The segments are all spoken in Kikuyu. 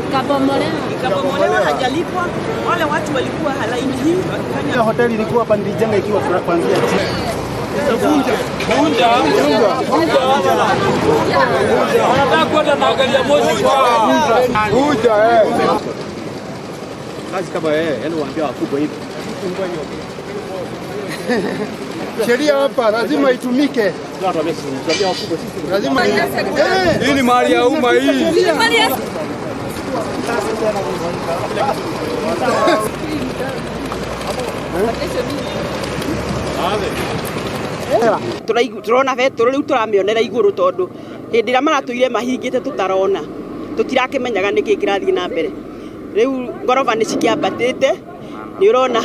Ikabomolewa. Ikabomolewa, hajalipwa. Wale watu walikuwa laini hii wakifanya Hoteli ilikuwa hapa, nilijenga ikiwa kuanzia chini. Wanataka kwenda na gari ya moshi kwa. Kazi kama wewe, yani waambia wakubwa hivi. Sheria hapa lazima itumike, lazima. Hii ni mali ya umma hii. Turona betũrũ rĩu tũramĩonera igũrũ tondũ hĩndĩ ĩrĩa maratũire mahingĩte tũtarona tũtirakĩmenyaga nĩkĩ kĩrathiĩ na mbere. Rĩu ngoroba nĩ cikĩambatĩte, nĩ ũrona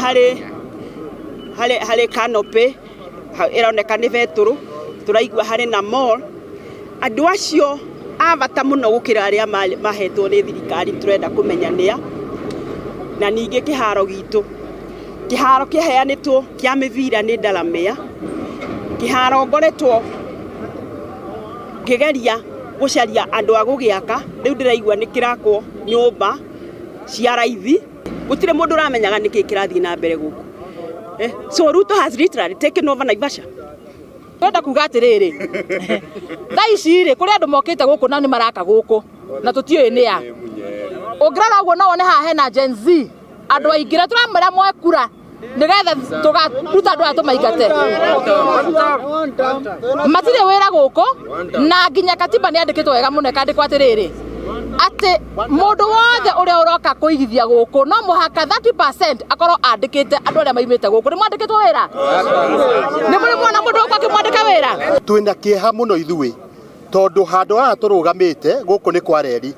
harĩ canopy ĩroneka nĩ betũrũ, tũraigua harĩ na mall. Andũ acio a bata mũno gũkĩra arĩa mahetwo nĩ thirikari tũrenda kũmenya nĩa. Na ningĩ kĩharo gitũ, kĩharo kĩheanĩtwo kĩa mĩbira nĩ Delamere, kĩharo ngoretwo ngĩgeria gũcaria andũ a gũgĩaka, rĩu ndĩraigua nĩ kĩrakwo nyũmba cia raithi, gũtirĩ mũndũ ũramenyaga nĩkĩ kĩrathiĩ na mbere gũkũ. So Ruto has literally taken over Naivasha. Twenda kuga atiriri, thaa ici rĩ, kũrĩ andũ mokĩte gũkũ na nĩ maraka gũkũ na tũtiũĩ nĩ a. Ũngĩrora ũguo no wone haha hena Gen Z, andũ aingĩ, na tũramwĩra moe kura nĩgetha tũgaruta andũ aya tũmaingate. Matirĩ wĩra gũkũ, na nginya katiba nĩ yandĩkĩtwo wega mũno, ĩkandĩkwo atĩrĩrĩ, atĩ mũndũ wothe ũrĩa ũroka kũigithia gũkũ no mũhaka 30% akorwo andĩkĩte andũ arĩa maimĩte gũkũ. Nĩ mwandĩkĩtwo wĩra? Nĩ mũrĩ mwona mũndũ gũkũ akĩmwandĩka wĩra? Twĩna kĩeha mũno ithuĩ tondũ handũ haha tũrũgamĩte gũkũ nĩ kwa reri,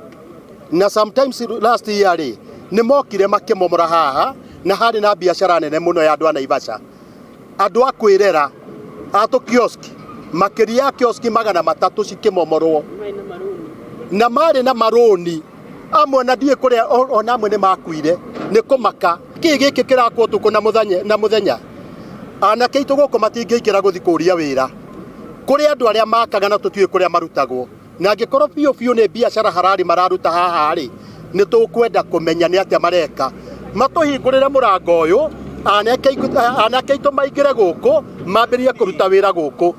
na sometimes last year rĩ, nĩ mokire makĩmomora haha, na harĩ na biacara nene mũno ya andũ a Naivasha, andũ a kwĩrera a tũ kiosk, makĩria ya kioski 300 cikĩmomorwo, na marĩ na marũni amwe na ndiĩ kũrĩa ona amwe nĩ makuire nĩ kũmaka. Kĩ gĩkĩ kĩrakwo ũtukũ na mũthenya na mũthenya? Anake aitũ gũkũ matingĩingĩra gũthiĩ kũria wĩra kũrĩ andũ arĩa makaga na tũtiũĩ kũrĩa marutagwo, na angĩkorwo biũ biũ nĩ biacara harari mararuta haha rĩ, nĩ tũkwenda kũmenya nĩ atĩa mareka. Matũhingũrĩre mũrango ũyũ, anake aitũ maingĩre gũkũ mambĩrĩrie kũruta wĩra gũkũ.